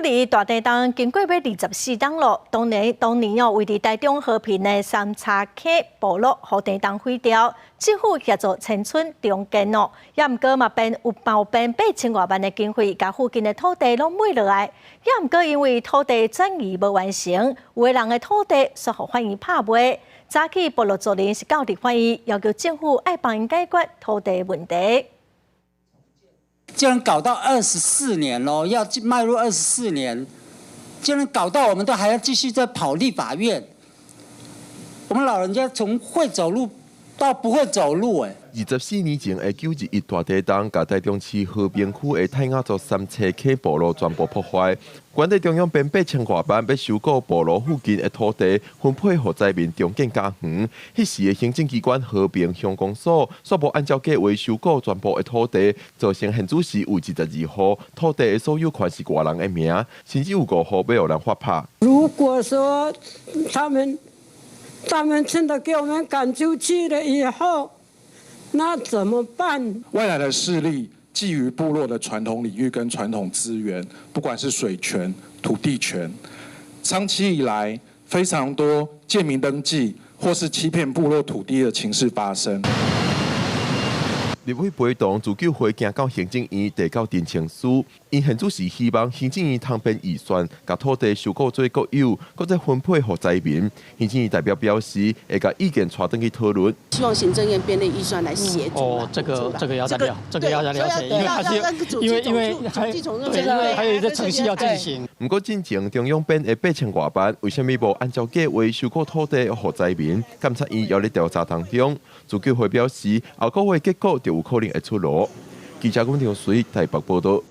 二一大地震經過欲24冬囉，當年當年哦，位佇台中和平的三叉溪部落予地震毀掉，政府協助遷村重建哦，也毋過嘛編有包編8000外萬的經費，共附近的土地攏買落來，也毋過因為土地轉移無完成，有的人的土地煞予法院拍賣。早起部落族人是到立法院要求政府愛幫𪜶解決土地問題。竟然搞到二十四年咯，要邁入二十四年，竟然搞到我們都還要繼續在跑立法院。我們老人家從會走路到不會走路，欸。24年前的9·21大地震，共台中市和平區的泰雅族三叉溪部落全部破壞。原底中央編8000外萬欲收購部落附近的土地，分配予災民重建家園。彼時的行政機關和平鄉公所，煞無按照計劃收購全部的土地，造成現主時有22戶土地的所有權是外人的名，甚至有五戶欲予人法拍。如果說他們真的給我們趕出去了以後，那怎麼辦？外來的勢力覬覦部落的傳統領域跟傳統資源，不管是水權、土地權，長期以來非常多借名登記或是欺騙部落土地的情事發生。立委陪同自救會行到行政院遞交陳情書，𪜶現主時希望行政院通編預算，共土地收購做國有，閣再分配予災民。行政院代表表示，會共意見帶轉去討論。希望行政院編列預算來協助。哦，這個要再聊，這個要再了解，因為還是因為還對，因為還有一個程序要進行。毋過進前中央編的8000外萬，為啥物無按照計劃收購土地予災民？監察院猶咧調查當中。自救會表示，後個月結果就有可能會出爐。記者龚條水台北報道。